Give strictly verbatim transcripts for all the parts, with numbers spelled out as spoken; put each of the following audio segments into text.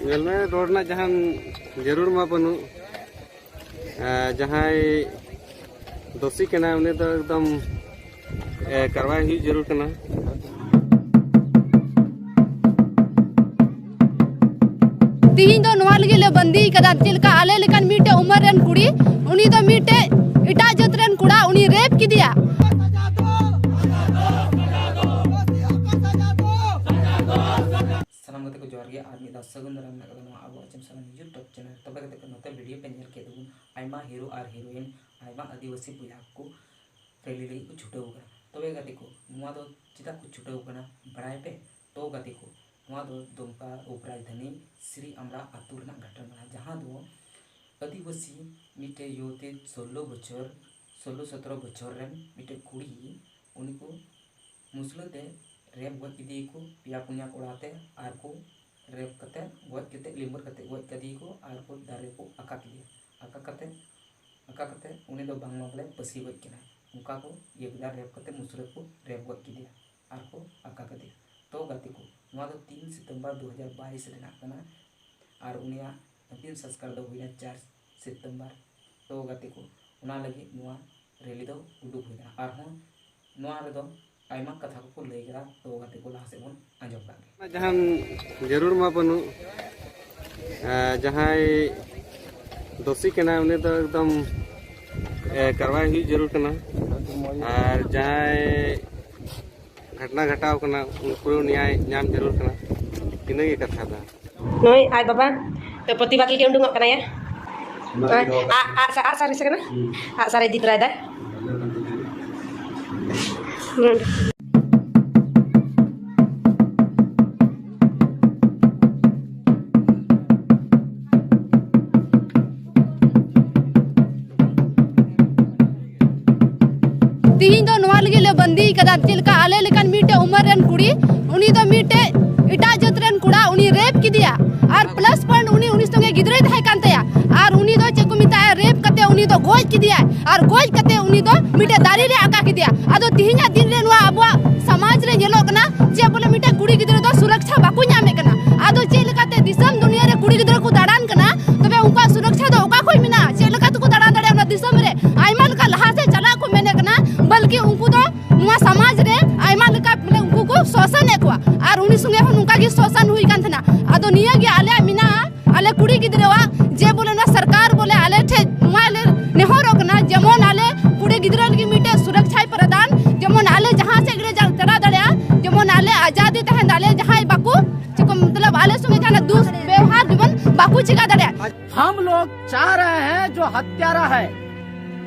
ᱧᱮᱞ ᱢᱮ, ᱨᱚᱲ ᱨᱮᱱᱟᱜ ᱡᱟᱦᱟᱱ ᱡᱟᱹᱨᱩᱲ ᱢᱟ ᱵᱟᱹᱱᱩᱜ᱾ ᱮ, ᱡᱟᱦᱟᱸᱭ ᱫᱳᱥᱤ ᱠᱟᱱᱟᱭ, ᱩᱱᱤ ᱫᱚ ᱮᱠᱫᱚᱢ, ᱮ, ᱠᱟᱨᱣᱟᱭ ᱦᱩᱭᱩᱜ ᱡᱟᱹᱨᱩᱲ ᱠᱟᱱᱟ᱾ ᱛᱤᱦᱤᱧ ᱫᱚ ᱱᱚᱣᱟ ᱞᱟᱹᱜᱤᱫ ᱞᱮ ᱵᱟᱹᱱᱫᱤ ᱠᱟᱫᱟ, ᱪᱮᱫ ᱞᱮᱠᱟ ᱟᱞᱮ ᱞᱮᱠᱟᱱ ᱢᱤᱫᱴᱮᱡ ᱩᱢᱮᱨ ᱨᱮᱱ ᱠᱩᱲᱤ, ᱩᱱᱤ ᱫᱚ ᱢᱤᱫᱴᱮᱡ ᱮᱴᱟᱜ ᱡᱟᱹᱛ ᱨᱮᱱ ᱠᱚᱲᱟ ᱩᱱᱤ ᱨᱮᱯ ᱠᱮᱫᱮᱭᱟ᱾ ᱥᱟᱱᱟᱢ ᱜᱟᱛᱮ ᱠᱚ ᱡᱚᱦᱟᱨ ᱜᱮ, ᱟᱨ ᱢᱤᱫ ᱫᱷᱟᱣ ᱥᱟᱹᱜᱩᱱ ᱫᱟᱨᱟᱢ ᱢᱮᱱᱟᱜ ᱠᱟᱫᱟ ᱱᱚᱣᱟ ᱟᱵᱚᱣᱟᱜ ᱪᱮᱢᱥᱟ YouTube channel᱾ ᱛᱚᱵᱮ ᱜᱟᱛᱮ ᱠᱚ, ᱱᱚᱛᱮ video ᱯᱮ ᱧᱮᱞ ᱠᱮᱫ ᱛᱟᱵᱚᱱ, ᱟᱭᱢᱟ hero ᱟᱨ heroine ᱟᱭᱢᱟ ᱟᱹᱫᱤᱵᱟᱹᱥᱤ ᱵᱚᱭᱦᱟ ᱠᱚ rally ᱞᱟᱹᱜᱤᱫ ᱠᱚ ᱪᱷᱩᱴᱟᱹᱣ ᱟᱠᱟᱱᱟ᱾ ᱛᱚᱵᱮ ᱜᱟᱛᱮ ᱠᱚ, ᱱᱚᱣᱟ ᱫᱚ ᱪᱮᱫᱟᱜ ᱠᱚ ᱪᱷᱩᱴᱟᱹᱣ ᱟᱠᱟᱱᱟ ᱵᱟᱲᱟᱭ ᱯᱮ? ᱛᱚ ᱜᱟᱛᱮ ᱠᱚ, ᱱᱚᱣᱟ ᱫᱚ ᱫᱩᱢᱠᱟ ᱩᱯᱨᱟᱡᱽᱫᱷᱟᱱᱤ ᱥᱨᱤ ᱟᱢᱲᱟ ᱟᱹᱛᱩ ᱨᱮᱱᱟᱜ ᱜᱷᱚᱴᱚᱱᱟ ᱠᱟᱱᱟ, ᱡᱟᱦᱟᱸ ᱫᱚ ᱟᱹᱫᱤᱵᱟᱹᱥᱤ ᱢᱤᱫᱴᱮᱡ ᱭᱩᱵᱚᱛᱤ ᱥᱳᱞᱞᱳ ᱵᱚᱪᱷᱚᱨ, ᱥᱳᱞᱞᱳ ᱥᱚᱛᱨᱚ ᱵᱚᱪᱷᱚᱨ ᱨᱮᱱ ᱢᱤᱫᱴᱮᱡ ᱠᱩᱲᱤ, ᱩᱱᱤ ᱠᱚ ᱢᱩᱥᱞᱟᱹ ᱛᱮ ᱨᱮᱯ ᱜᱚᱡ ᱠᱮᱫᱮᱭᱟᱠᱚ ᱯᱮᱭᱟ ᱯᱩᱱᱭᱟ ᱠᱚᱲᱟ ᱛᱮ, ᱟᱨ ᱠᱚ ᱨᱮᱯ ᱠᱟᱛᱮ ᱜᱚᱡ ᱠᱟᱛᱮ ᱞᱤᱢᱵᱟᱹᱨ ᱠᱟᱛᱮ ᱜᱚᱡ ᱠᱮᱫᱮᱭᱟᱠᱚ ᱟᱨ ᱠᱚ ᱫᱟᱨᱮ ᱨᱮᱠᱚ ᱟᱠᱟ ᱠᱮᱫᱮᱭᱟ᱾ ᱟᱠᱟ ᱠᱟᱛᱮ, ᱟᱠᱟ ᱠᱟᱛᱮ ᱩᱱᱤ ᱫᱚ ᱵᱟᱝᱢᱟ ᱵᱚᱞᱮ ᱯᱟᱹᱥᱤ ᱜᱚᱡ ᱠᱮᱫᱟᱭ, ᱚᱱᱠᱟ ᱠᱚ ᱤᱭᱟᱹ ᱠᱮᱫᱟ, ᱨᱮᱯ ᱠᱟᱛᱮ ᱢᱩᱥᱞᱟᱹ ᱠᱚ ᱨᱮᱯ ᱜᱚᱡ ᱠᱮᱫᱮᱭᱟ ᱟᱨ ᱠᱚ ᱟᱠᱟ ᱠᱮᱫᱮᱭᱟ᱾ ᱛᱚ ᱜᱟᱛᱮ ᱠᱚ, ᱱᱚᱣᱟ ᱫᱚ ᱛᱤᱱ ᱥᱤᱛᱚᱢᱵᱚᱨ ᱫᱩ ᱦᱟᱡᱟᱨ ᱵᱟᱭᱤᱥ ᱨᱮᱱᱟᱜ ᱠᱟᱱᱟ, ᱟᱨ ᱩᱱᱤᱭᱟᱜ ᱟᱹᱠᱤᱞ ᱥᱚᱝᱥᱠᱟᱨ ᱫᱚ ᱦᱩᱭᱱᱟ ᱪᱟᱨ ᱥᱤᱛᱚᱢᱵᱚᱨ᱾ ᱛᱚ ᱜᱟᱛᱮ ᱠᱚ, ᱚᱱᱟ ᱞᱟᱹᱜᱤᱫ ᱱᱚᱣᱟ rally ᱫᱚ ᱩᱰᱩᱠ ᱦᱩᱭ ᱠᱟᱱᱟ᱾ ᱟᱨᱦᱚᱸ ᱱᱚᱣᱟ ᱨᱮᱫᱚ ᱟᱭᱢᱟ ᱠᱟᱛᱷᱟ ᱠᱚᱠᱚ ᱞᱟᱹᱭ ᱠᱮᱫᱟ᱾ ᱛᱚ ᱜᱟᱛᱮ ᱠᱚ, ᱞᱟᱦᱟ ᱥᱮᱫ ᱵᱚᱱ ᱟᱸᱡᱚᱢ ᱠᱟᱜ ᱜᱮ᱾ ᱡᱟᱦᱟᱱ ᱡᱟᱹᱨᱩᱲ ᱢᱟ ᱵᱟᱹᱱᱩᱜ᱾ ᱮ, ᱡᱟᱦᱟᱸᱭ ᱫᱳᱥᱤ ᱠᱟᱱᱟᱭ, ᱩᱱᱤ ᱫᱚ ᱮᱠᱫᱚᱢ, ᱮ, ᱠᱟᱨᱣᱟᱭ ᱦᱩᱭᱩᱜ ᱡᱟᱹᱨᱩᱲ ᱠᱟᱱᱟ᱾ ᱟᱨ ᱡᱟᱦᱟᱸᱭ ᱜᱷᱚᱴᱱᱟ ᱜᱷᱚᱴᱟᱣ ᱠᱟᱱᱟ, ᱩᱱᱠᱩ ᱱᱮᱭᱟᱭ ᱧᱟᱢ ᱡᱟᱹᱨᱩᱲ ᱠᱟᱱᱟ᱾ ᱤᱱᱟᱹᱜᱮ ᱠᱟᱛᱷᱟ ᱫᱚ᱾ ᱱᱩᱭ ᱟᱡ ᱵᱟᱵᱟ ᱛᱚ ᱯᱨᱚᱛᱤᱵᱟᱫ ᱞᱟᱹᱜᱤᱫ ᱩᱰᱩᱝᱚᱜ ᱠᱟᱱᱟᱭᱟ᱾ ᱱᱚᱣᱟ ᱫᱚ ᱟᱜ-, ᱟᱜ-, ᱟᱜ ᱥᱟᱨ ᱥᱮ ᱠᱟᱱᱟ? ᱦᱩᱸ᱾ ᱟᱜ ᱥᱟᱨ ᱤᱫᱤ ᱛᱚᱨᱟᱭᱮᱫᱟ᱾ ᱦᱩᱸ᱾ ᱛᱤᱦᱤᱧ ᱫᱚ ᱱᱚᱣᱟ ᱞᱟᱹᱜᱤᱫ ᱞᱮ ᱵᱟᱹᱱᱫᱤ ᱠᱟᱫᱟ, ᱪᱮᱫ ᱞᱮᱠᱟ ᱟᱞᱮ ᱞᱮᱠᱟᱱ ᱢᱤᱫᱴᱮᱡ ᱩᱢᱮᱨ ᱨᱮᱱ ᱠᱩᱲᱤ, ᱩᱱᱤ ᱫᱚ ᱢᱤᱫᱴᱮᱡ ᱮᱴᱟᱜ ᱡᱟᱹᱛ ᱨᱮᱱ ᱠᱚᱲᱟ ᱩᱱᱤ ᱨᱮᱯ ᱠᱮᱫᱮᱭᱟ, ᱟᱨ plus point ᱩᱱᱤ ᱩᱱᱤ ᱥᱚᱸᱜᱮ ᱜᱤᱫᱽᱨᱟᱹᱭ ᱛᱟᱦᱮᱸ ᱠᱟᱱ ᱛᱟᱭᱟ, ᱟᱨ ᱩᱱᱤ ᱫᱚ ᱪᱮᱫ ᱠᱚ ᱢᱮᱛᱟᱜᱼᱟ, ᱨᱮᱯ ᱠᱟᱛᱮ ᱩᱱᱤ ᱫᱚ ᱜᱚᱡ ᱠᱮᱫᱮᱭᱟᱭ, ᱟᱨ ᱜᱚᱡ ᱠᱟᱛᱮ ᱩᱱᱤ ᱫᱚ ᱢᱤᱫᱴᱮᱡ ᱫᱟᱨᱮ ᱨᱮ ᱟᱠᱟ ᱠᱮᱫᱮᱭᱟ᱾ ᱟᱫᱚ ᱛᱤᱦᱤᱧᱟᱜ ᱫᱤᱱ ᱨᱮ ᱱᱚᱣᱟ ᱟᱵᱚᱣᱟᱜ ᱥᱚᱢᱟᱡᱽ ᱨᱮ ᱧᱮᱞᱚᱜ ᱠᱟᱱᱟ ᱡᱮ ᱵᱚᱞᱮ ᱢᱤᱫᱴᱮᱡ ᱠᱩᱲᱤ ᱜᱤᱫᱽᱨᱟᱹ ᱫᱚ ᱥᱩᱨᱚᱠᱪᱷᱟ ᱵᱟᱠᱚ ᱧᱟᱢᱮᱫ ᱠᱟᱱᱟ᱾ ᱟᱫᱚ ᱪᱮᱫ ᱞᱮᱠᱟᱛᱮ ᱫᱤᱥᱚᱢ ᱫᱩᱱᱤᱭᱟᱹ ᱨᱮ ᱠᱩᱲᱤ ᱜᱤᱫᱽᱨᱟᱹ ᱠᱚ ᱫᱟᱬᱟᱱ ᱠᱟᱱᱟ, ᱛᱚᱵᱮ ᱩᱱᱠᱩᱣᱟᱜ ᱥᱩᱨᱚᱠᱪᱷᱟ ᱫᱚ ᱚᱠᱟ ᱠᱷᱚᱱ ᱢᱮᱱᱟᱜᱼᱟ? ᱪᱮᱫ ᱞᱮᱠᱟ ᱛᱮᱠᱚ ᱫᱟᱬᱟ ᱫᱟᱲᱮᱭᱟᱜᱼᱟ ᱚᱱᱟ ᱫᱤᱥᱚᱢ ᱨᱮ? ᱟᱭᱢᱟ ᱞᱮᱠᱟ ᱞᱟᱦᱟ ᱥᱮᱫ ᱪᱟᱞᱟᱜ ᱠᱚ ᱢᱮᱱᱮᱫ ᱠᱟᱱᱟ, ᱵᱚᱞᱠᱤ ᱩᱱᱠᱩ ᱫᱚ ᱱᱚᱣᱟ ᱥᱚᱢᱟᱡᱽ ᱨᱮ ᱟᱭᱢᱟ ᱞᱮᱠᱟ, ᱢᱟᱱᱮ, ᱩᱱᱠᱩ ᱠᱚ ᱥᱳᱥᱟᱱᱮᱫ ᱠᱚᱣᱟ, ᱟᱨ ᱩᱱᱤ ᱥᱚᱸᱜᱮ ᱦᱚᱸ ᱱᱚᱝᱠᱟ ᱜᱮ ᱥᱳᱥᱟᱱ ᱦᱩᱭ ᱠᱟᱱ ᱛᱟᱦᱮᱱᱟ᱾ ᱟᱫᱚ ᱱᱤᱭᱟᱹ ᱜᱮ ᱟᱞᱮᱭᱟᱜ ᱢᱮᱱᱟᱜᱼᱟ, ᱟᱞᱮ ᱠᱩᱲᱤ ᱜᱤᱫᱽᱨᱟᱹᱣᱟᱜ, ᱡᱮ ᱵᱚᱞᱮ ᱱᱚᱣᱟ ᱥᱚᱨᱠᱟᱨ ᱵᱚᱞᱮ ᱟᱞᱮ ᱴᱷᱮᱡ ᱱᱚᱣᱟ ᱞᱮ ᱱᱮᱦᱚᱨᱚᱜ ᱠᱟᱱᱟ, ᱡᱮᱢᱚᱱ ᱟᱞᱮ ᱠᱩᱲᱤ ᱜᱤᱫᱽᱨᱟᱹ ᱞᱟᱹᱜᱤᱫ ᱢᱤᱫᱴᱮᱡ ᱥᱩᱨᱚᱠᱪᱷᱟᱭ ᱯᱨᱚᱫᱟᱱ, ᱡᱮᱢᱚᱱ ᱟᱞᱮ ᱡᱟᱦᱟᱸ ᱥᱮᱫ ᱜᱮᱞᱮ ᱪᱟ-, ᱪᱟᱞᱟᱣ ᱫᱟᱲᱮᱭᱟᱜᱼᱟ, ᱡᱮᱢᱚᱱ ᱟᱞᱮ ᱟᱡᱟᱫᱤ ᱛᱟᱦᱮᱱ ᱛᱟᱞᱮ, ᱡᱟᱦᱟᱸᱭ ᱵᱟᱠᱚ, ᱪᱮᱫ ᱠᱚ ᱢᱚᱛᱞᱚᱵ, ᱟᱞᱮ ᱥᱚᱸᱜᱮ ᱡᱟᱦᱟᱱᱟᱜ ᱫᱩᱥᱵᱮᱣᱦᱟᱨ ᱡᱮᱢᱚᱱ ᱵᱟᱠᱚ ᱪᱤᱠᱟ ᱫᱟᱲᱮᱭᱟᱜᱼᱟ᱾ हम लोग चाह रहे हैं जो हत्यारा है,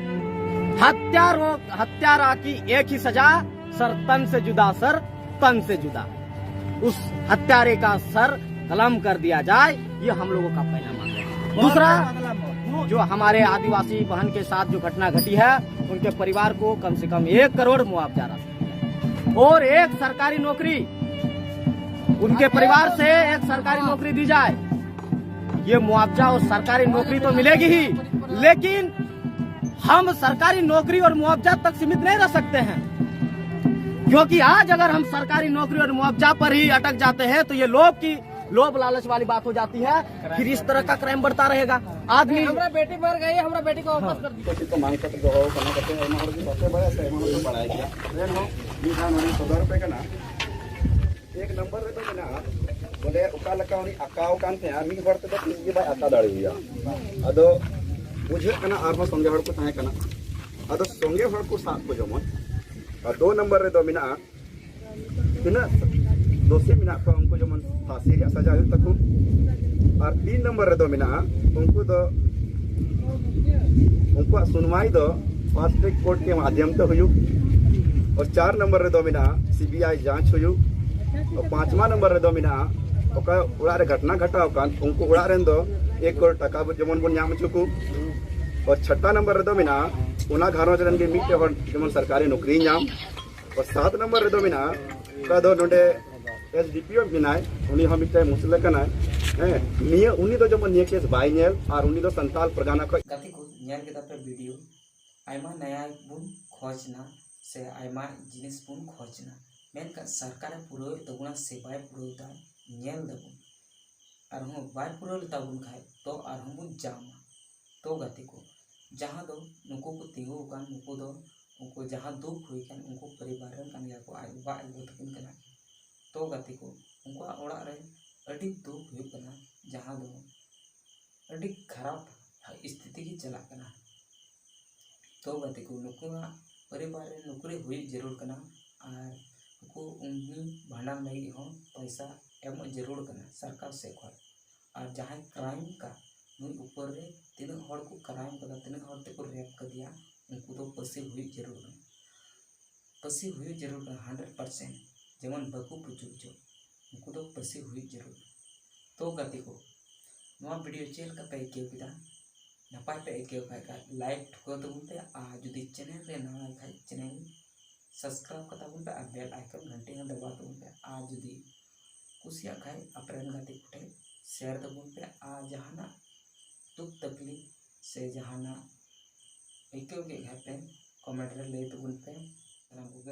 हत्यारों, हत्यारा की एक ही सजा, सर तन से जुदा, सर तन से जुदा। उस हत्यारे का सर कलम कर दिया जाए, ये हम लोगों का पहला मांग है। दूसरा, जो हमारे आदिवासी बहन के साथ जो घटना घटी है, उनके परिवार को कम से कम एक करोड़ मुआवजा राशि और एक सरकारी नौकरी, उनके परिवार से एक सरकारी नौकरी दी जाए। ये मुआवजा और सरकारी नौकरी तो मिलेगी ही, लेकिन हम सरकारी नौकरी और मुआवजा तक सीमित नहीं रह सकते हैं, क्योंकि आज अगर हम सरकारी नौकरी और मुआवजा पर ही अटक जाते हैं तो ये लोभ की, लोभ लालच वाली बात हो जाती है। फिर इस तरह का क्राइम बढ़ता रहेगा। आदमी हमारा बेटी मर गई, हमारा बेटी को वापस कर दीजिए। ᱪᱮᱫ ᱠᱚ ᱢᱟᱝ ᱠᱟᱛᱮ ᱫᱚᱦᱚ ᱠᱟᱱᱟ ᱠᱟᱛᱮ ᱟᱭᱢᱟ ᱦᱚᱲ ᱜᱮ ᱵᱟᱠᱚ ᱵᱟᱲᱟᱭ ᱜᱮᱭᱟ᱾ ᱮᱱᱦᱚᱸ ᱢᱤᱫ ᱫᱷᱟᱣ ᱱᱚᱰᱮ ᱥᱚᱫᱚᱨ ᱯᱮ ᱠᱟᱱᱟ᱾ ᱮᱠ ᱱᱚᱢᱵᱚᱨ ᱨᱮᱫᱚ ᱢᱮᱱᱟᱜᱼᱟ, ᱵᱚᱞᱮ ᱚᱠᱟ ᱞᱮᱠᱟ ᱩᱱᱤ ᱟᱸᱠᱟᱣ ᱟᱠᱟᱱ ᱛᱟᱦᱮᱸᱜᱼᱟ, ᱢᱤᱫ ᱦᱚᱲ ᱛᱮᱫᱚ ᱛᱤᱥ ᱜᱮ ᱵᱟᱭ ᱟᱸᱠᱟᱣ ᱫᱟᱲᱮᱭᱟᱭᱟ᱾ ᱟᱫᱚ ᱵᱩᱡᱷᱟᱹᱜ ᱠᱟᱱᱟ ᱟᱨᱦᱚᱸ ᱥᱚᱸᱜᱮ ᱦᱚᱲ ᱠᱚ ᱛᱟᱦᱮᱸ ᱠᱟᱱᱟ᱾ ᱟᱫᱚ ᱥᱚᱸᱜᱮ ᱦᱚᱲ ᱠᱚ ᱥᱟᱵ ᱠᱚ ᱡᱮᱢᱚᱱ᱾ ᱟᱨ ᱫᱩ ᱱᱚᱢᱵᱚᱨ ᱨᱮᱫᱚ ᱢᱮᱱᱟᱜᱼᱟ, ᱛᱤᱱᱟᱹᱜ ᱫᱳᱥᱤ ᱢᱮᱱᱟᱜ ᱠᱚᱣᱟ ᱩᱱᱠᱩ ᱡᱮᱢᱚᱱ ᱯᱷᱟᱸᱥᱤ ᱨᱮᱭᱟᱜ ᱥᱟᱡᱟ ᱦᱩᱭᱩᱜ ᱛᱟᱠᱚ᱾ ᱟᱨ ᱛᱤᱱ ᱱᱚᱢᱵᱚᱨ ᱨᱮᱫᱚ ᱢᱮᱱᱟᱜᱼᱟ, ᱩᱱᱠᱩ ᱫᱚ ᱩᱱᱠᱩᱣᱟᱜ ᱥᱩᱱᱣᱟᱭ ᱫᱚ ᱯᱷᱟᱥᱴ ᱴᱨᱮᱠ ᱠᱳᱨᱴ ᱠᱮ ᱢᱟᱫᱷᱭᱚᱢ ᱛᱮ ᱦᱩᱭᱩᱜ᱾ ᱟᱨ ᱪᱟᱨ ᱱᱚᱢᱵᱚᱨ ᱨᱮᱫᱚ ᱢᱮᱱᱟᱜᱼᱟ ᱥᱤᱵᱤᱟᱭ ᱡᱟᱸᱪ ᱦᱩᱭᱩᱜ᱾ ᱟᱨ ᱯᱟᱸᱪᱣᱟ ᱱᱚᱢᱵᱚᱨ ᱨᱮᱫᱚ ᱢᱮᱱᱟᱜᱼᱟ ᱚᱠᱟ ᱚᱲᱟᱜ ᱨᱮ ᱜᱷᱚᱴᱱᱟ ᱜᱷᱚᱴᱟᱣ ᱟᱠᱟᱱ ᱩᱱᱠᱩ ᱚᱲᱟᱜ ᱨᱮᱱ ᱫᱚ ᱮᱠ ᱠᱳᱨ ᱴᱟᱠᱟ ᱡᱮᱢᱚᱱ ᱵᱚᱱ ᱧᱟᱢ ᱦᱚᱪᱚ ᱠᱚ᱾ ᱟᱨ ᱪᱷᱚᱴᱟ ᱱᱚᱢᱵᱚᱨ ᱨᱮᱫᱚ ᱢᱮᱱᱟᱜᱼᱟ ᱚᱱᱟ ᱜᱷᱟᱨᱚᱸᱡᱽ ᱨᱮᱱ ᱜᱮ ᱢᱤᱫᱴᱮᱡ ᱦᱚᱲ ᱡᱮᱢᱚᱱ ᱥᱚᱨᱠᱟᱨᱤ ᱱᱚᱠᱨᱤᱭ ᱧᱟᱢ᱾ ᱟᱨ ᱥᱟᱛ ᱱᱚᱢᱵᱚᱨ ᱨᱮᱫᱚ ᱢᱮᱱᱟᱜᱼᱟ ᱚᱠᱟ ᱫᱚ ᱱᱚᱰᱮ ᱮᱥ ᱰᱤ ᱯᱤ ᱳ ᱢᱮᱱᱟᱭ, ᱩᱱᱤ ᱦᱚᱸ ᱢᱤᱫᱴᱮᱱ ᱢᱩᱥᱞᱟᱹ ᱠᱟᱱᱟᱭ᱾ ᱦᱮᱸ, ᱱᱤᱭᱟᱹ, ᱩᱱᱤ ᱫᱚ ᱡᱮᱢᱚᱱ ᱱᱤᱭᱟᱹ ᱠᱮᱥ ᱵᱟᱭ ᱧᱮᱞ ᱟᱨ ᱩᱱᱤ ᱫᱚ ᱥᱟᱱᱛᱟᱞ ᱯᱟᱨᱜᱟᱱᱟ ᱠᱷᱚᱱ᱾ ᱜᱟᱛᱮ ᱠᱚ, ᱧᱮᱞ ᱠᱮᱫᱟ ᱯᱮ ᱵᱷᱤᱰᱤᱭᱳ, ᱟᱭᱢᱟ ᱱᱟᱭᱟ ᱵᱚᱱ ᱠᱷᱚᱡᱽ ᱮᱱᱟ ᱥᱮ ᱟᱭᱢᱟ ᱡᱤᱱᱤᱥ ᱵᱚᱱ ᱠᱷᱚᱡᱽ ᱮᱱᱟ, ᱢᱮᱱᱠᱷᱟᱱ ᱥᱚᱨᱠᱟᱨᱮ ᱯᱩᱨᱟᱹᱣᱮᱫ ᱛᱟᱵᱚᱱᱟ ᱥᱮ ᱵᱟᱭ ᱯᱩᱨᱟᱹᱣ ᱮᱫᱟ, ᱧᱮᱞ ᱫᱟᱵᱚᱱ᱾ ᱟᱨᱦᱚᱸ ᱵᱟᱭ ᱯᱩᱨᱟᱹᱣ ᱞᱮᱛᱟ ᱵᱚᱱ ᱠᱷᱟᱡ, ᱛᱚ ᱟᱨᱦᱚᱸ ᱵᱚᱱ ᱡᱟᱢᱟ᱾ ᱛᱚ ᱜᱟᱛᱮ ᱠᱚ, ᱡᱟᱦᱟᱸ ᱫᱚ ᱱᱩᱠᱩ ᱠᱚ ᱛᱤᱸᱜᱩ ᱟᱠᱟᱱ, ᱱᱩᱠᱩ ᱫᱚ ᱩᱱᱠᱩ ᱡᱟᱦᱟᱸ ᱫᱩᱠ ᱦᱩᱭ ᱟᱠᱟᱱ, ᱩᱱᱠᱩ ᱯᱚᱨᱤᱵᱟᱨ ᱨᱮᱱ ᱠᱟᱱ ᱜᱮᱭᱟ ᱠᱚ, ᱟᱡ ᱵᱟᱵᱟ ᱟᱡ ᱜᱚ ᱛᱟᱹᱠᱤᱱ ᱠᱟᱱᱟ᱾ ᱛᱚ ᱜᱟᱛᱮ ᱠᱚ, ᱩᱱᱠᱩᱣᱟᱜ ᱚᱲᱟᱜ ᱨᱮ ᱟᱹᱰᱤ ᱫᱩᱠ ᱦᱩᱭᱩᱜ ᱠᱟᱱᱟ, ᱡᱟᱦᱟᱸ ᱫᱚ ᱟᱹᱰᱤ ᱠᱷᱟᱨᱟᱯ ᱥᱛᱷᱤᱛᱤ ᱜᱮ ᱪᱟᱞᱟᱜ ᱠᱟᱱᱟ᱾ ᱛᱚ ᱜᱟᱛᱮ ᱠᱚ, ᱱᱩᱠᱩᱣᱟᱜ ᱯᱚᱨᱤᱵᱟᱨ ᱨᱮ ᱱᱚᱠᱨᱤ ᱦᱩᱭᱩᱜ ᱡᱟᱹᱨᱩᱲ ᱠᱟᱱᱟ ᱟᱨ ᱱᱩᱠᱩ ᱩᱱᱤ ᱵᱷᱟᱸᱰᱟᱱ ᱞᱟᱹᱜᱤᱫ ᱦᱚᱸ ᱯᱚᱭᱥᱟ ᱮᱢᱚᱜ ᱡᱟᱹᱨᱩᱲ ᱠᱟᱱᱟ ᱥᱚᱨᱠᱟᱨ ᱥᱮᱫ ᱠᱷᱚᱱ᱾ ᱟᱨ ᱡᱟᱦᱟᱸᱭ ᱠᱨᱟᱭᱤᱢ ᱠᱟᱜ, ᱱᱩᱭ ᱩᱯᱚᱨ ᱨᱮ ᱛᱤᱱᱟᱹᱜ ᱦᱚᱲ ᱠᱚ ᱠᱨᱟᱭᱤᱢ ᱠᱟᱫᱟ, ᱛᱤᱱᱟᱹᱜ ᱦᱚᱲ ᱛᱮᱠᱚ ᱨᱮᱯ ᱠᱟᱫᱮᱭᱟ, ᱩᱱᱠᱩ ᱫᱚ ᱯᱟᱹᱥᱤ ᱦᱩᱭᱩᱜ ᱡᱟᱹᱨᱩᱲ ᱠᱟᱱᱟ᱾ ᱯᱟᱹᱥᱤ ᱦᱩᱭᱩᱜ ᱡᱟᱹᱨᱩᱲ ᱠᱟᱱᱟ, ᱦᱟᱱᱰᱨᱮᱰ ᱯᱟᱨᱥᱮᱱᱴ᱾ ᱡᱮᱢᱚᱱ ᱵᱟᱠᱚ ᱯᱩᱪᱩ ᱦᱚᱪᱚ, ᱩᱱᱠᱩ ᱫᱚ ᱯᱟᱹᱥᱤ ᱦᱩᱭᱩᱜ ᱡᱟᱹᱨᱩᱲ᱾ ᱛᱚ ᱜᱟᱛᱮ ᱠᱚ, ᱱᱚᱣᱟ ᱵᱷᱤᱰᱤᱭᱳ ᱪᱮᱫ ᱞᱮᱠᱟ ᱯᱮ ᱟᱹᱭᱠᱟᱹᱣ ᱠᱮᱫᱟ? ᱱᱟᱯᱟᱭ ᱯᱮ ᱟᱹᱭᱠᱟᱹᱣ ᱠᱷᱟᱡ, ᱠᱷᱟᱡ ᱞᱟᱭᱤᱠ ᱴᱷᱩᱠᱟᱹᱣ ᱛᱟᱵᱚᱱ ᱯᱮ, ᱟᱨ ᱡᱩᱫᱤ ᱪᱮᱱᱮᱞ ᱨᱮ ᱱᱟᱣᱟ ᱠᱷᱟᱡ ᱪᱮᱱᱮᱞ ᱥᱟᱵᱥᱠᱨᱟᱭᱤᱵ ᱠᱟᱛᱟ ᱵᱚᱱ ᱯᱮ ᱟᱨ ᱵᱮᱞ ᱟᱭᱠᱚᱱ ᱜᱷᱟᱱᱴᱤ ᱦᱚᱸ ᱫᱟᱵᱟᱣ ᱛᱟᱵᱚᱱ ᱯᱮ᱾ ᱟᱨ ᱡᱩᱫᱤ ᱠᱩᱥᱤᱭᱟᱜ ᱠᱷᱟᱡ ᱟᱯᱮ ᱨᱮᱱ ᱜᱟᱛᱮ ᱠᱚᱴᱷᱮᱱ ᱥᱮᱭᱟᱨ ᱛᱟᱵᱚᱱ ᱯᱮ, ᱟᱨ ᱡᱟᱦᱟᱱᱟᱜ ᱫᱩᱠ ᱛᱟᱠᱞᱤᱯ ᱥᱮ ᱡᱟᱦᱟᱱᱟᱜ ᱟᱹᱭᱠᱟᱹᱣ ᱠᱮᱫ ᱠᱷᱟᱡ ᱯᱮ ᱠᱚᱢᱮᱱᱴ ᱨᱮ ᱞᱟᱹᱭ ᱛᱟᱵᱚᱱ ᱯᱮ᱾ ᱥᱟᱱᱟᱢ ᱠᱚᱜᱮ